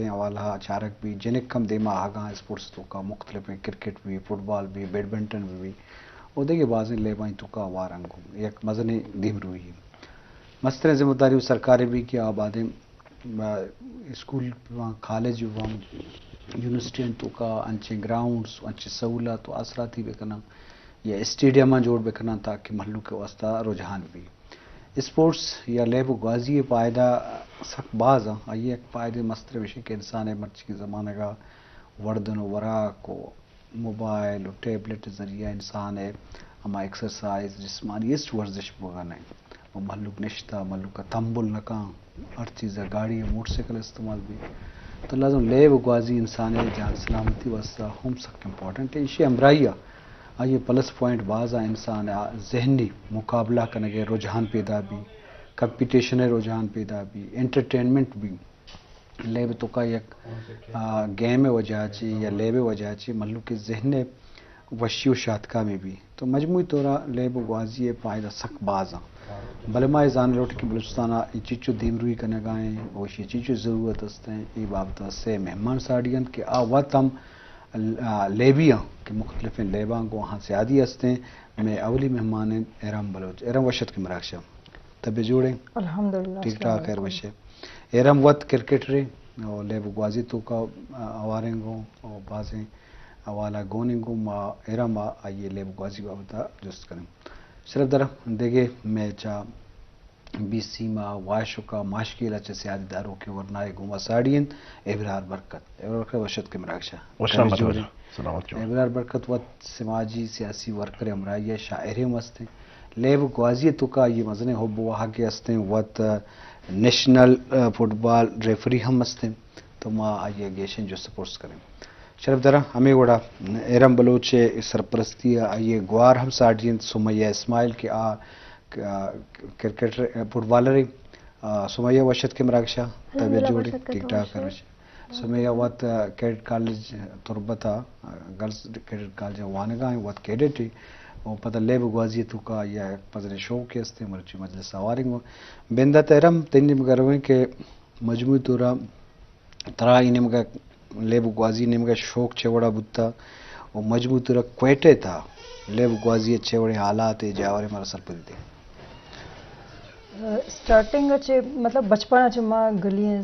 حوالہ چارگ بی، جنک ہم دیما آہگاں اسپورٹس توکا مختلفیں، کرکٹ بی، فٹبال بی، بیڈمنٹن بی، بی و دگہ بازیں لیبانی توکا ہوار انگو یک مزنیں دیمروئی۔ مستریں ذمہ داری و سرکارے بی کہ آ بادیں، آ، اسکول باں، کالج باں، یونیورسٹی توکا انچیں گراؤنڈز، انچیں سہولت و آسراتی بکناں یا اسٹیڈیماں جوڑ بکناں تاکہ مہلوک واسطہ رجحان بی۔ اسپورٹس یا لیب و گوازی ء پائدہ سک باز آں۔ آئی ء یک پائدہ مستر ہمیش انت کہ انسان ء مرچی زمانگ ء وردن و وراک و موبائل و ٹیبلٹ ء ذریعہ انسان ء ہما ایکسرسائز، جسمانی ہچ ورزش بوگا نہ انت و مہلوک نشتہ، مہلوک ء تمبل نہ کن، ہر چیز ء گاڑی ء موٹر سائیکل استعمال بی۔ تو لازم لیب و گوازی انسان ء جان سلامتی واسطہ ہم سک امپورٹنٹ ہے۔ ایشی ہمراہی ء آئی ء پلس پوائنٹ باز آ، انسان ء ذہنی مقابلہ کنگ ء رجحان پیدا بی، کمپیٹیشن ء رجحان پیدا بی، انٹرٹینمنٹ بی۔ لیب توکا یک، آ، گیم ء وجہ چی یا لیب ء وجہ چی مہلوک ء ذہن ء وشی و شاتکامی بی۔ تو مجموعی طور ء لیب و گوازی ء پائدہ سک باز آں۔ بلے ما اے زانگ لوٹ کہ بلوچستان ء اے چیچو دیمروئی کنگا ایں و ایشی چیچو ضرورت است ایں، اے بابت ء سے مہمان ساڑی انت کہ آ وت ہم ال-، آ، لیبیاں کہ مختلفیں لیباں گوں آہاں سیادی ہستیں۔ مئے اولی مہمان انت ارم بلوچ۔ ارم وش اتکے مراگشا۔ طبیعت جوڑ ایں؟ الحمدللہ، ٹھیک السلام ٹھاک، خیر علیکم۔ وش ایں۔ ارم وت کرکٹرے و لیب گوازی توکا، آ، ہواریں گوں و بازیں حوالہ گونیں گوں۔ ما ارم آ آئی لیب گوازی بابتا جست کنیں۔ شرف درا دگہ مئے چا بی سیم ء واشک ء ماشکیل ء چہ سیادی داروکیں ورنائے گوما ساڑی انت ابرار برکت۔ ابرار برکت وش اتکے مراگشا۔ وش آمد جوڑ۔ سلامت جوڑ۔ ابرار برکت وت سماجی سیاسی ورکر ہمراہی ء شاعرے ہم استیں۔ لیب گوازی ء توکا آئی مزنیں حب و واہگے استیں، وت نیشنل، ء، فٹبال ریفری ہم استیں۔ تو ما آئی ء گیشیں جست پرس کنیں۔ شرف درا ہمے وڑا ارم بلوچ ء سرپرستی ء آئی ء گوار ہم ساڑی انت سمیہ اسماعیل کہ آ ک-، کرکٹر، فٹبالر ایں۔ آ، سمیہ وش اتکے مراگشا۔ طبیعت الحمدللہ، جوڑ ایں؟ وش اتکے، ٹھیک تو ٹھاک وش ایں؟ کرش۔ سمیہ وت کیڈٹ کالج تربت ء، گرلز کیڈٹ کالج ء وانگا ایں، وت کیڈٹ ایں۔ و پدا لیب گوازی توکا یا یک پزریں شوق است ایں، مرچی مجلس آواریں گوں۔ بندات ارم تئی نیمگا رویں کہ مجموعی طورا ترا اے نیمگا لیب گوازی نیمگا شوق چے وڑا بوتا و مجموعی طورا کوئٹہ تا لیب گوازی چے وڑیں حالات ء جاور ء مارا سرپدی دے۔ اسٹارٹنگ ء چہ، مطلب، بچپن ء چہ ما گلی ء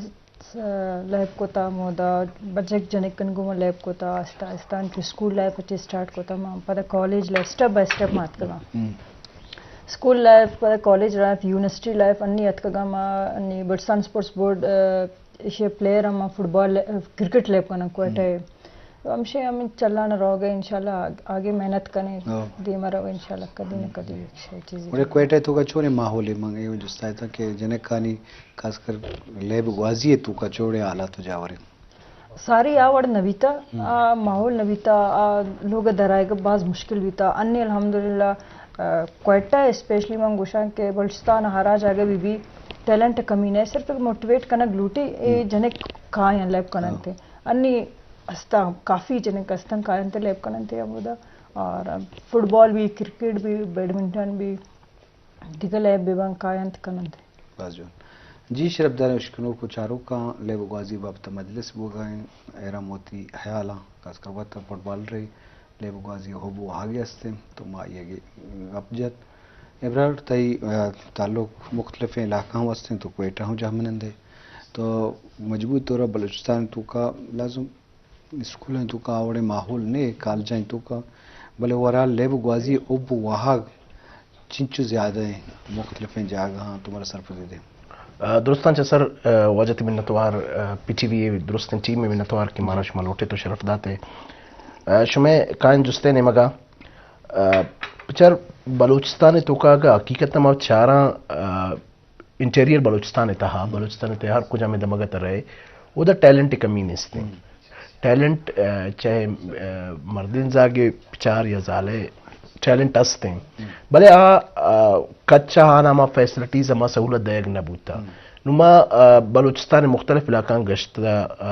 لیب کتا، مودا بجک جنکن گوں ما لیب کتا، آہستہ آہستہ انچو اسکول لائف ء چہ اسٹارٹ کتا ما، پدا college life, step by step ما اتکگاں۔ ہم۔ اسکول لائف، پدا کالج لائف، یونیورسٹی لائف، انی اتکگاں ما، انی بلوچستان اسپورٹس بورڈ، ء، ایشی پلیئر ہم، فٹبال، کرکٹ لیب کناں کوئٹہ ء۔ ہمشی ہم چلان روگ ء، انشاءاللہ آگ-، آگے محنت کنیں، ہاں۔ دیما رو انشاءاللہ کدی نہ کدی یک شے چیزے۔ گڑا کوئٹہ توکا چونیں ماحول ہے؟ من اے جست ء اتاں کہ جنکانی خاص کر لیب گوازی توکا چونیں حالات و جاور ہیں؟ ساری آ وڑ نہ بیتا، ہم۔ آ ماحول نہ بیتا، آ لوگ درائگ باز مشکل بیتا۔ انی الحمدللہ، آ، کوئٹہ اسپیشلی من گوشاں کہ بلوچستان ہرا جاگہ بی بی ٹیلنٹ کمی نہ، صرف ایک موٹیویٹ کنگ لوٹی، اے ہم۔ جنک کائیں لیب کننت۔ ہاں۔ انی استاں، کافی جنک استاں کائنت لیب کننت ہمودا۔ اور فٹبال بھی، کرکٹ بھی، بیڈمنٹن بھی، دگہ لیب بہ باں کاینت کننت۔ باز جوان۔ جی شرپداریں اشکنوک و چاروکاں، لیب گوازی بابت مجلس بوگا ایں، ایرم وتی حیالاں، خاص کر وت فٹبالرے، لیب گوازی حب و آگے ہستیں، تو ما آئی گپ جت۔ ابرار تئی، آ، تعلق مختلفیں علاقہاں ہستیں، تو کوئٹہ ہوں جہمنندے، تو مجبور طور بلوچستان توکا لازم اسکولانی توکا آ وڑیں ماحول نے، کالجانی توکا، بلے اوورآل لیب گوازی حب و واہگ چنچو زیادہ ہیں مختلفیں جاگہاں، تو مارا سرپدی دے۔ آ، درستاں چہ سر، آ، واجہ تئی منتوار، آ، پی ٹی وی ء درستیں ٹیم ء منتوار کہ مارا شما لوٹے تو شرف داتے۔ آ، شمے کائن جستے نیمگا، آ، بچار بلوچستان توکا اگا حقیقت ما چاراں، آ، انٹیریئر بلوچستان ء تہا، بلوچستان ء تہا ہر کجام ء دمگ ء تہ رہے، اودا ٹیلنٹ ء کمی نیست انت۔ ہم۔ ٹیلنٹ، آ، چاہے، آ، مردین زاگ ء بچار یا زال ء ٹیلنٹ است انت۔ ہم۔ بلے آ، آ، کچ ء آناں ہما فیسلٹیز، ہما سہولت دئیگ نہ بوتا۔ ہم۔ نوں ما، آ، بلوچستان ء مختلف علاقہاں گشتہ، آ،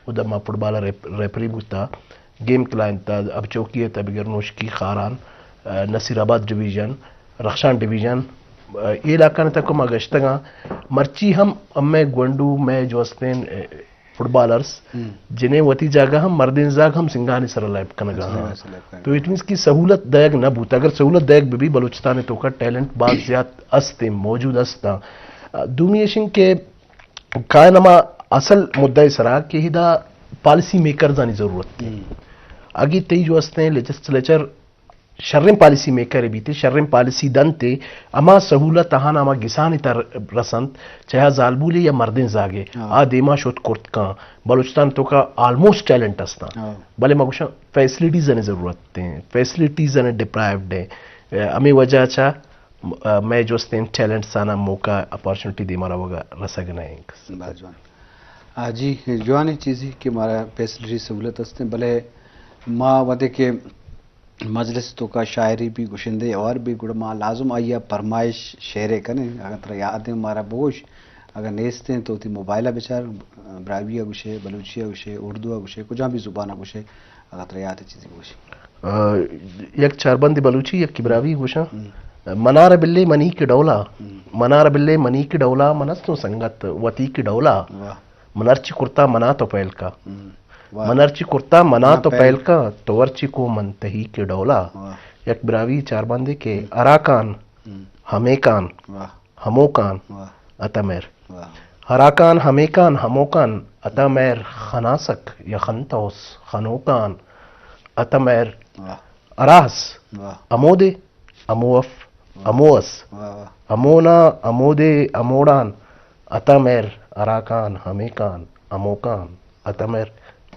اودا ما فٹبال ء ریپ-، ریفری بوتا، گیم کلائنتا، اب چوکی ء تہ بگر نوشکی، خاران، آ، نصیر آباد ڈویژن، رخشان ڈویژن، آ، اے علاقہ نے تک ما گشتگاں۔ مرچی ہم ہمے گونڈو مئے جو استیں، آ، فٹبالرز، ہم۔ جنہیں وتی جاگہ ہم مردین زاگ ہم سنگانی سر لیب کنگا اچھا، ہاں۔ سنگانی سر لیب کنگا۔ تو اٹ مینز کہ سہولت دئیگ نہ بوت۔ اگر سہولت دئیگ بہ بی، بلوچستان توکا ٹیلنٹ باز زیات است، موجود است۔ دومی ایشن کہ کائن ہما اصل مدعی سرا کہ ادا پالیسی میکرزانی ضرورت ہے۔ ہم۔ اگی تئی جو استیں لیجسلیچر شریں پالیسی میکر بیت، شریں پالیسی دنت، ہما سہولت آہان ہما گسانی تر رسنت، چاہے زالبولے یا مردین زاگے، ہاں۔ آ دیما شت کرت کن۔ بلوچستان توکا آلموسٹ ٹیلنٹ استاں۔ ہاں۔ بلے ما گوشاں فیسلٹیز نے ضرورت ہیں، فیسلٹیز نے ڈپرائیوڈ ہیں۔ ہمیں وجہ چا م-، مئے جستیں ٹیلنٹس آنا موقع، اپارچونٹی دیما روگا رسگ نہ انت۔ باز جوان۔ آ، جی، جوانیں چیزے کہ مارا فیسلٹی سہولت استیں، بلے ما وھدے کہ مجلس توکا شاعری بی، گشندے ہوار بی، گڑا ما لازم آئی ء پرمائش شعرے کنیں۔ اگاں ترا یاد ہیں مارا بگوش، اگاں نیستیں تو وتی موبائل ء بچار، براہوئی ء گوشے، بلوچی ء گوشے، اردو ء گوشے، کجام بھی زبان ء گوشے، اگاں ترا یاد ہے چیزے بگوش۔ آ، یک چاربندے بلوچی، یک براہوئی گوشاں۔ ہم۔ منار بلے منی کے ڈولا، ہم۔ منار بلے منی کے ڈولا، من استوں سنگت وتی کے ڈولا۔ واہ۔ من ہرچی کرتا منا تو پہل کا۔ ہم۔ واہ۔ من ہرچی کرتا منا منا تو پہل پہل کا، تو ہرچی کو من تہی کے ڈولا۔ واہ۔ یک براہوئی چاربندے کہ ہم۔ ہراکان، ہم۔ ہمیکان، واہ۔ ہموکان، واہ۔ اتمر۔ واہ۔ ہراکان، ہمیکان، ہموکان، اتمر، خناسک یا خنتوس، خنوکان، اتمر، واہ۔ اراس، واہ۔ امودے، اموف، واہ۔ اموس، واہ، واہ۔ امونا، امودے، اموڑان، اتمر، اراکان، ہمیکان، اموکان، اتمر۔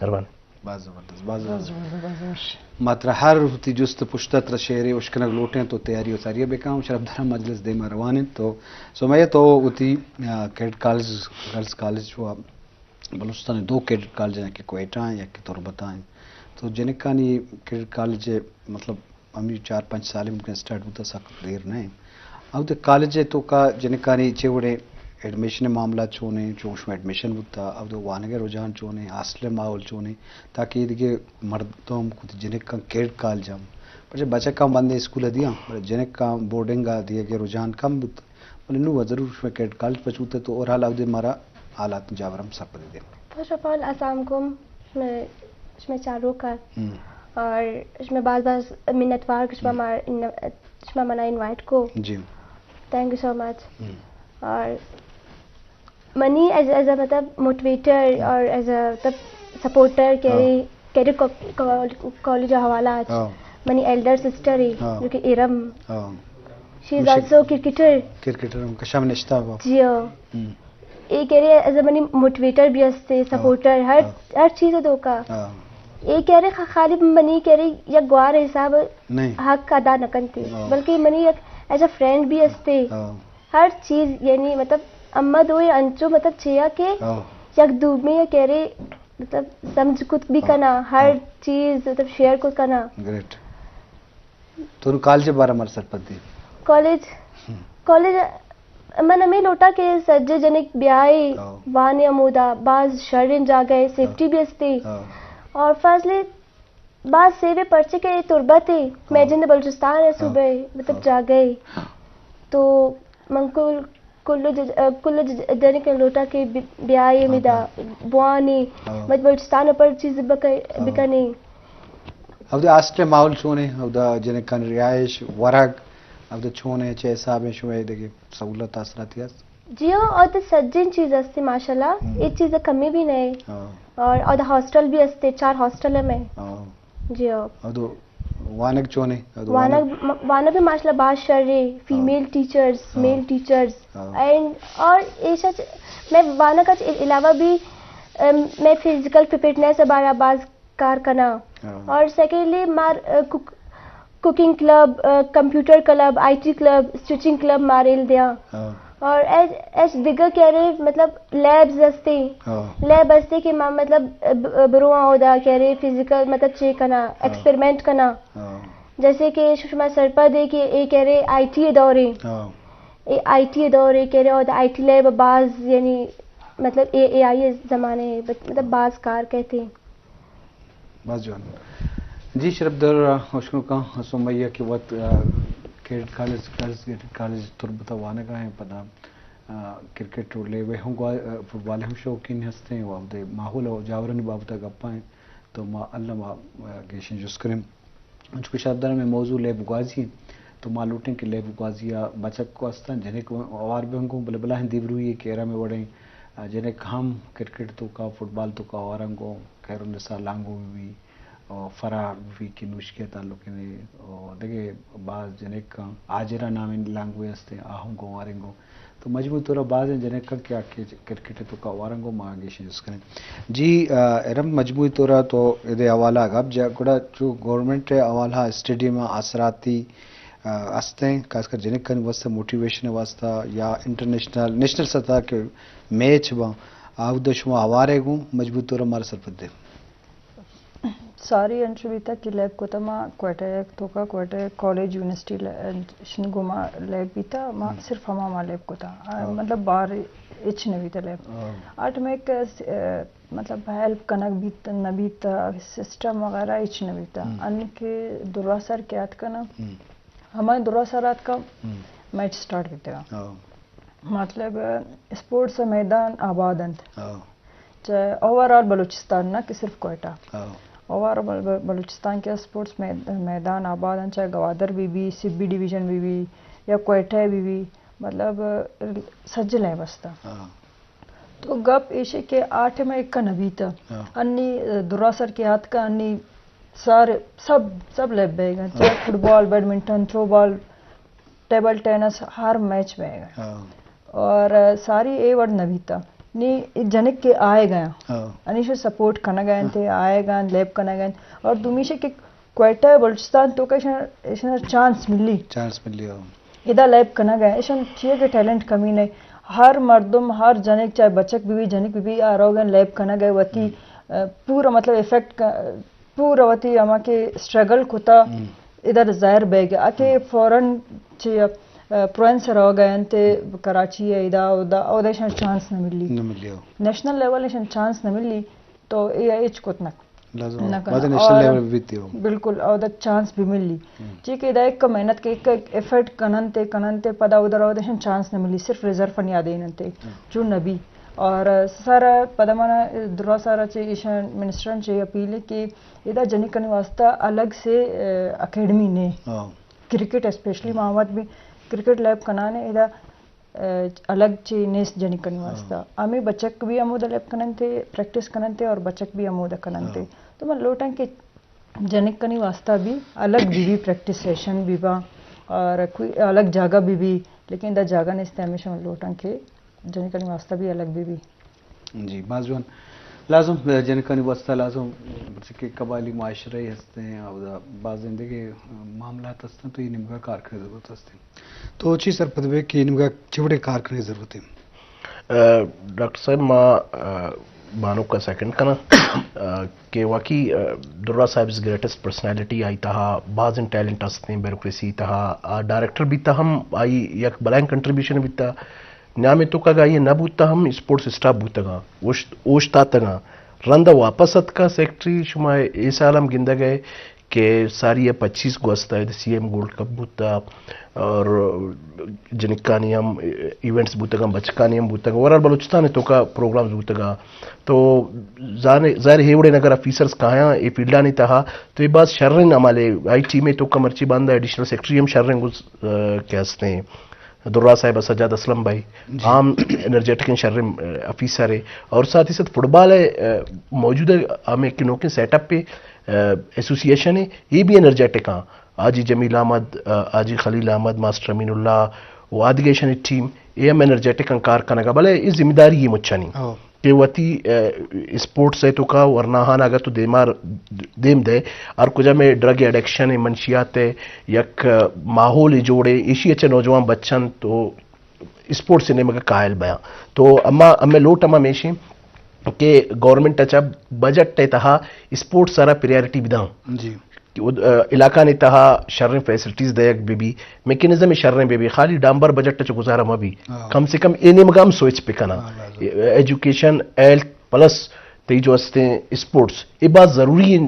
مہربانی۔ باز زبردست، باز زبردست۔ ما ترا ہر وتی جست پشت ء ترا شعرے اشکنگ لوٹیں تو تیاری و ساری ء بکن۔ شرف دارا مجلس دیما روان انت۔ تو سمیہ تو وتی، آ، کیڈٹ کالج، گرلز کالج و بلوچستان دو کیڈٹ کالج ہیں کہ کوئٹہ ہیں یا کہ تربت ہیں۔ تو جنکانی کیڈٹ کالج مطلب ہمے چار پنچ سال ممکن اسٹارٹ بوتا، سک دیر نہ انت۔ اودا کالج ء توکا جنکانی چے وڑیں ایڈمیشن ء معاملہ چون انت، چون شما ایڈمیشن بوتا، اودا وانگ ء رجحان چون انت، ہاسٹل ء ماحول چون انت، تاکہ اے دگہ مردم کت جنکاں کیڈٹ کالج ہم، پرچہ بچکاں بندیں اسکول ء دیاں، بلے جنکاں بورڈنگ ء دیگ ء رجحان کم بوت۔ بلے نوں ضرور شمئے کیڈٹ کالج پچ بوتہ تو اوور آل اودے مارا حالات جاور ہم سرپدی دے۔ فرسٹ آف آل السلام علیکم شمئے، شمئے چاروکاں ہم۔ اور شمئے باز باز منت وار کہ شما ہم۔ مار-، شما منا انوائٹ کو۔ جی۔ تھینک یو سو مچ۔ ہم۔ اور منی ایز، ایز اے مطلب موٹیویٹر ہم۔ اور ایز اے مطلب سپورٹر کہ ہاں۔ کیڈٹ کو-، کال-، کالج حوالہ اچ ہاں۔ منی ایلڈر سسٹر ہے ہاں۔ جو کہ ارم۔ ہاں۔ شی از آلسو کرکٹر۔ کرکٹر ہم کشا میں نشتا ہوا۔ جی ہاں۔ ہم۔ اے کہ ارے ایز اے منی موٹیویٹر بھی استے، ہاں۔ سپورٹر، ہر، ہاں۔ ہر چیز ہے دوکا۔ ہاں۔ اے کہ ارے خ-، خالی منی کہ ارے یک گوار حساب نہیں۔ حق ادا نہ کنتے، ہاں۔ بلکہ منی یک ایز اے فرینڈ بھی استے۔ ہاں۔ ہر چیز یعنی مطلب اما دوئے انچو مطلب چیا کہ ہاں۔ یک دومی کہ ارے مطلب سمجھ کت بھی ہاں۔ کنا، ہر ہاں۔ چیز مطلب شیئر کت کنا۔ گریٹ۔ تو نوں کالج ء بارہ مارا سرپد دے۔ کالج، ہم۔ کالج من ہمے لوٹاں کہ سجے جنک بیائے، ہاں۔ وانے ہمودا، باز شریں جاگہ ہے، سیفٹی ہاں۔ بھی استے۔ ہاں۔ اور فاضلے باز سیو ہے پرچے کہ اے تربت ہے، ہاں۔ مئے جند بلوچستان ہے، ہاں۔ صوبہ ہے، مطلب ہاں۔ جاگہ ہے۔ تو من کل کل ج-، کل ج-، جنک لوٹاں کہ بی-، بیائے ہاں، میدا ہاں۔ بوانے، ہاں۔ مت بلوچستان پر چیز بک-، ہاں۔ بکنے۔ اودا ہاسٹل ماحول چونے، اودا جنکانی رہائش، ورگ، اودا چونے، چے حسابیں شمئے دگہ سہولت آسراتی است؟ جی ہاں، اودا سجین چیز استی ماشاءاللہ، ہم۔ ہچ چیز کمی بھی نہیں۔ ہاں۔ اور اودا ہاسٹل بھی استے، چار ہاسٹل ہے میں۔ ہاں۔ جی ہاں۔ ادو وانگ چونے؟ ادو وانگ، وانگ؟ م-، وانگ بھی ماشاءاللہ باز شر ہے، ہاں۔ فیمیل ٹیچرز، ہاں۔ میل ٹیچرز، ہاں۔ اینڈ اور ایشا چ-، میں وانگ کے علاوہ بھی، ام، میں فزیکل فٹنس بارہ باز کار کنا۔ ہاں۔ اور سیکنڈلی مار، آ، کک-، کوکنگ کلب، آ، computer club, I T club, stitching club ماریل دیاں۔ ہاں۔ اور ایس، ایس دگہ کہ ارے مطلب لیبز استے۔ ہاں۔ لیب استے کہ ما مطلب ب-، برواں اودا کہ ارے فزیکل مطلب چے کنا، ہاں۔ ایکسپیریمنٹ کنا۔ ہاں۔ جیسے کہ ش-، شما سرپد ہے کہ اے کہ ارے آئی ٹی دور ہے۔ ہاں۔ اے آئی ٹی دور ہے کہ ارے اودا آئی ٹی لیب باز یعنی مطلب اے، اے آئی زمانے ہے، بت-، مطلب باز کار کہتے ہیں۔ باز جوان۔ جی شرپ در اشکنوکاں سمیہ کہ وت، آ، cadet college, girls cadet college Turbat ء وانگ ء ایں، پدا آ، کرکٹ و لیب ء ہم گوا-، آ، فٹبال ء ہم شوقین ہستیں و ہمدے ماحول و جاورانی بابت ء گپاں تو ما الم آ، آ، گیشیں جست کنیں۔ انچو کہ شرپدار ہمیں موضوع لیب گوازی انت تو ما لوٹیں کہ لیب گوازی ء بچک کو استاں جنک ہوار بہ گوں، بلے بلاہیں دیمروئی کہ ارم وڑیں، آ، جنک ہم کرکٹ توکا، فٹبال توکا ہوارن گوں، خیر النساء لانگو بی، او فرح بی کہ نوشکی ء تعلق نے، او دگہ باز جنک آں، آجرا نامیں لانگوے ہستیں، آ ہم گوں واریں گوں۔ تو مجموعی طور ء بازیں جنک آں کہ آ کہ کرکٹ ء توکا وارن گوں ما گیشیں جست کنیں۔ جی، آ، ارم مجموعی طور ء تو ادے حوالہ گپ جا، گڑا چو گورنمنٹ ء حوالہ اسٹیڈیم آسراتی، آ، ہستیں، خاص کر جنکانی واسطہ موٹیویشن واسطہ یا انٹرنیشنل، نیشنل سطح کے میچ باں، آ اود شما ہوارے گوں مجموعی طور ء مارا سرپد دے۔ ساری انچو بیتا کہ لیب کتا ما کوئٹہ ء توکا، کوئٹہ کالج یونیورسٹی ل-، شنی گوما لیب بیتا، ما ہم۔ صرف ہما ما لیب کتا۔ آ، ہاں۔ مطلب باہر ہچ نہ بیتا لیب۔ ہاں۔ آٹومیٹک، آ، مطلب ہیلپ کنگ بیت، نہ بیتا، سسٹم وغیرہ ہچ نہ بیتا۔ ہم۔ ان کہ درا سر کہ آتکا نا، ہم۔ ہمائیں درا سر آتکا ہم۔ میچ سٹارٹ بیتگا۔ ہاں۔ مطلب اسپورٹس میدان آباد انت۔ ہاں۔ چہ اوور آل بلوچستان نہ کہ صرف کوئٹہ۔ ہاں۔ اوور آل بل-، بلوچستان کے اسپورٹس مید-، میدان آباد انت، چاہے گوادر بی بی، سبی ڈویژن بی بی یا کوئٹہ بی بی، مطلب سجلیں بستا۔ ہاں۔ تو گپ ایشے کہ آ ٹائم ء ایکا نہ بیتہ۔ ہاں۔ انی، ء، درا سر کہ آتکہ انی سارے سب، سب لیب بیگ انت۔ چاہے فٹبال، بیڈمنٹن، تھرو بال، ٹیبل ٹینس، ہر میچ بیگ انت۔ ہاں۔ اور، ء، ساری اے وڑ نہ بیتہ۔ نی اے جنک کہ آئے گیا۔ ہاں۔ انیشو سپورٹ کنگ انت، ہاں۔ آئے گا، لیب کنگ انت۔ اور دومیشے کہ کوئٹہ بلوچستان تو کہ ایشاں، ایشاں چانس ملی۔ چانس ملی، ہاں۔ ادا لیب کنگ ء، ایشاں چیئے کہ ٹیلنٹ کمی نہیں۔ ہر مردم، ہر جنک، چاہے بچک بی بی، جنک بی بی، آ روگ ء لیب کنگ ء وتی، ہم۔ ء، پورا مطلب افیکٹ ک-، پورا وتی ہما کہ اسٹرگل کتا، ہم۔ ادا ظاہر بیگ ء۔ آ کہ ہم۔ فوراً چی، ء، پروینس روگ ء انت کراچی ء ادا، اودا، اودا ایشاں چانس نہ ملی۔ نہ ملی، ہاں۔ نیشنل لیول ایشاں چانس نہ ملی، تو اے ہچ کت نہ لازم نہ کناں۔ باید نیشنل اور لیول بیتی ہو۔ بالکل، اودا چانس بھی ملی۔ ہم۔ چی کہ ادا ایک محنت کے ایک ایفرٹ کننتے، کننتے، پدا ادھر اودا شن چانس نہ ملی، صرف ریزرو فنڈ یاد ایننتے، ہم۔ چون نبی۔ اور سارا پدا مانا درا سارا چے ایشان منسٹران چے اپیل ہے کہ ادا جنکانی واسطہ الگ سے، ا، اکیڈمی نے۔ ہاں۔ کرکٹ اسپیشلی ہم۔ ما وت بھی کرکٹ لیب کنانے ادا ء، الگ چی نیست جنکانی واسطہ۔ ہاں۔ ہمے بچک بھی ہمودا لیب کننتے، پریکٹس کننتے اور بچک بھی ہمودا کننتے۔ ہاں۔ تو من لوٹاں کہ جنکانی واسطہ بھی الگ بھی بھی پریکٹس سیشن بھی با اور کوئی الگ جاگہ بھی بھی، لیکن دا جاگہ نیست، ہمیشہ من لوٹاں کہ جنکانی واسطہ بھی الگ بھی بھی۔ جی، باز جوان۔ لازم، جنکانی واسطہ لازم، پرچہ کہ قبائلی معاشرہ ہستیں، اور بازیں دگہ معاملات ہستیں، تو یہ نیمگا کار کرنے ضرورت ہستیں۔ تو چی سرپد بے کہ اے نیمگا چے وڑیں کار کنگ ضرورت انت؟ ء، ڈاکٹر صاحب، ما، ء، بانک ء سیکنڈ کناں، ء، کہ واقعی، ء، درا صاحب از گریٹسٹ پرسنالٹی، آئی تہا بازیں ٹیلنٹ ہستیں، بیوروکریسی تہا آ ڈائریکٹر بیتا ہم آئی یک بلائیں کنٹریبیوشن بیتا۔ نیامے توکا اگاں آئی نہ بوتا ہم اسپورٹس اسٹاپ بوتگاں، اوشت-، اوشتاتگاں۔ رندا واپس اتکا سیکرٹری، شما اے سال ہم گندگ ء کہ ساری ء پچیس گوست ء سی ایم گولڈ کپ بوتا اور جنکانی ہم ایونٹس بوتگاں، بچکانی ہم بوتگاں، اوورآل بلوچستان ء توکا پروگرامز بوتگاں۔ تو زانے-، ظاہر ہے اے وڑیں اگر آفیسرز کایاں اے فیلڈانی تہا تو اے باز شریں عملے۔ آئی ٹیم ء توکا مرچی باندا ایڈیشنل سیکرٹری ہم شریں گز-، ء، کہ ہستیں۔ درا صاحب ء سجاد اسلم بھائی، جی۔ عام انرجیٹک شریں، ء، آفیسر ہے اور ساتھ ہی ساتھ فٹبال ء، ء، موجودہ ہمیں کہ نوکیں سیٹ اپ پہ، ء، ایسوسی ایشن ہے، یہ بھی انرجیٹک ہاں۔ حاجی جمیل احمد، ء، حاجی خلیل احمد، ماسٹر امین اللہ و آدگہ ایشانی ٹیم، یہ ہم انرجیٹک ہاں کار کنگا، بلے یہ ذمہ داری یہ مچانی۔ ہاں۔ کہ وتی، ء، اسپورٹس ء توکا ورناہان اگاں تو دیمار دیم دے، ہر کجا میں ڈرگ ایڈکشن ء منشیات ء یک، ء، ماحول جوڑے، ایشی اچھا نوجوان بچن تو اسپورٹس ء نیمگ قائل بیاں۔ تو اما، ہمیں لوٹ ہما میشیں کہ گورنمنٹ اچھا بجٹ ء تہا اسپورٹس سرا پریارٹی بداں۔ جی۔ کہ اود-، ء، علاقانی تہا شریں فیسلٹیز دئیگ بہ بی، میکانزم شریں بہ بی، خالی ڈامبر بجٹ چ گزارہ مہ بی، ہاں۔ کم سے کم اے نیمگا ہم سوچ بکناں۔ ہاں، لازم۔ اے-، ایجوکیشن، ہیلتھ پلس تئی جو استیں اسپورٹس، اے باز ضروری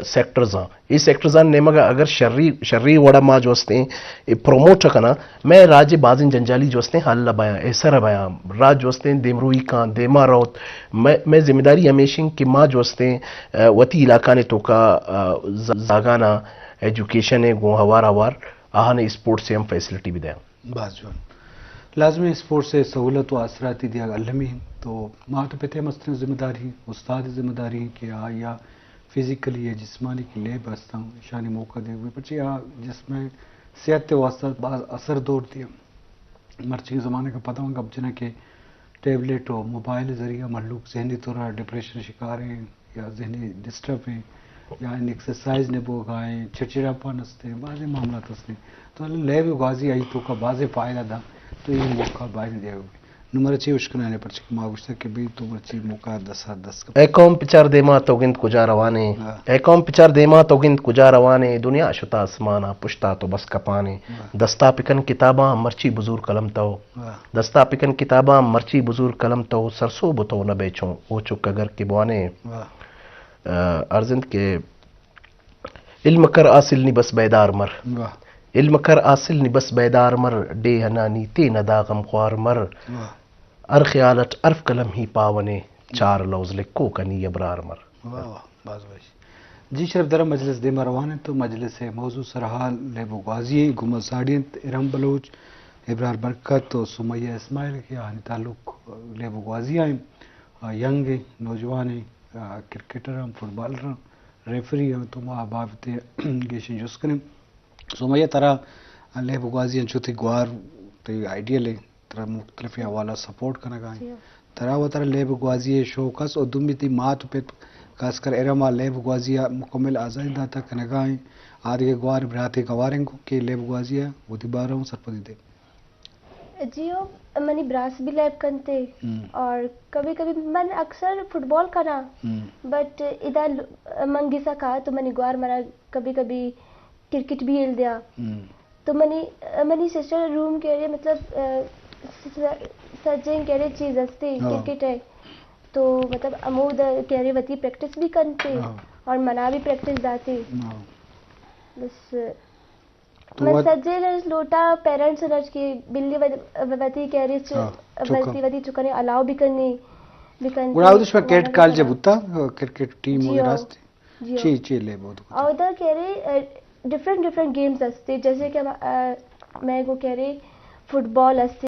سیکٹرز آں۔ اے سیکٹرز آں نیمگ ءَ اگر شری، شری وڑا ما جو استیں اے پروموٹ کناں، مئے راج ءِ بازیں جنجالی جو استیں حل بیاں، ایسر بیاں، راج جو استیں دیمروئی کاں، دیما روت۔ مئے، مئے ذمہ داری ہمیش انت کہ ما جو استیں، آ، وتی علاقہانی توکا، آ، ز-، زاگاناں ایجوکیشن ءَ گوں ہوار ہوار آہاں اسپورٹس ءِ ہم فیسلٹی بدیاں۔ باز جوان۔ لازمی اسپورٹس ءِ سہولت و آسراتی دیگ المی انت۔ تو مات و پت ءِ مستریں ذمہ داری، استاد ءِ ذمہ داری انت کہ آیا فزیکلی یا جسمانی کہ لیب ہستاں، ایشانی موقع دیگ بہ، پرچہ آ جسم ءِ صحت ءِ واسطہ باز اثر دور دیاں۔ مرچی زمانگ ءَ پدا من گپ جناں کہ ٹیبلیٹ و موبائل ذریعہ مہلوک ذہنی طور ڈپریشن شکار ہیں یا ذہنی ڈسٹرب ہیں یا ان ایکسرسائز نہ بوگا ہیں، چڑچڑاپن ہستے، بازیں معاملات ہستے۔ تو اللہ لیب گوازی آئی توکا بازیں فائدہ دا، تو یہ موقع باید دیا ہوگی۔ نو مرچی اشکنانے پرچہ کہ ما گوشتا کہ بھئی تو مرچی موقع دسا دست کپ۔ اے قوم پچار دیما تو گند کجا روانے، ہاں۔ اے قوم پچار دیما تو گند کجا روانے، دنیا شتا آسمانا پشتا تو بس کپانے۔ ہاں۔ دستا پکن کتاباں مرچی بزور قلم تو۔ واہ۔ دستا پکن کتاباں مرچی بزور قلم تو، سرسوب تو نہ بے چوں او چک اگر کہ بوانے۔ واہ۔ آ، عرض انت کہ علم کر حاصل نی بس بیدار مر۔ واہ۔ علم کر حاصل نی بس بیدار مر، ڈیہہ نانی تے ندا غم خوار مر۔ واہ۔ ہر خیال اٹ حرف قلم ہی پاونے، چار لوز لکھو کنی ابرار مر۔ واہ واہ، باز وش۔ جی شرف درا مجلس دیما روان انت تو مجلس ءِ موضوع سرحال لیب و گوازی ءِ گوما ساڑی انت ارم بلوچ، ابرار برکت و سمیہ اسماعیل کہ آہانی تعلق لیب و گوازی ءَ انت۔ آ، ینگ ءِ نوجوان ءِ، آ، کرکٹر ہم، فٹبالر ہم، ریفری ہم، تو ما بابت ءَ گیشیں جست کنیں۔ سمیہ ترا لیب و گوازی انچو تئی گوار، تئی آئیڈیل ءِ، ترا مختلف حوالہ سپورٹ کنگا انت۔ جی۔ ترا و ترا لیب گوازی ءِ شوق است و دومی تئی مات و پت خاص کر ارم ءَ لیب گوازی ءَ مکمل آزادی داتا کنگا انت۔ آدگہ گوار براتے گواریں گوں کہ لیب گوازی ءَ وتی بارہ ءَ سرپدی دے۔ جی ہو، منی براس بھی لیب کنتے ہم۔ اور کبھی کبھی من اکثر فٹبال کناں، ہم۔ بٹ ادا ل-، من گسا کہا تو منی گوار منا کبھی کبھی کرکٹ بھی ہیل دیا۔ ہم۔ تو منی، منی سسٹر روم کہ ارے مطلب، آ، س-، سجیں کہ ارے چیز ہستی ہاں۔ کرکٹ ہے۔ تو مطلب امود کہ ارے وتی پریکٹس بھی کنتے ہاں۔ اور منا بھی پریکٹس داتے۔ ہاں۔ بس تو من وت- سجے رس لوٹا پیرنٹس رس کہ بلی وت-، وتی کہ ارے چ-، ہاں، چکا۔ وتی، وتی چکنے الاؤ بھی کنی، بھی کنی۔ گڑا اودش میں کیڈ کالج بوتا، کرکٹ ٹیم جی وغیرہ ہاں۔ ہستی؟ جی ہاں۔ چی، چی لیب ءَ تو کتا؟ اودا کہ ارے، اے، ڈفرنٹ، ڈفرنٹ گیمز ہستے، جیسے کہ ہم، اے، میں گو کہ ارے فٹبال ہستے،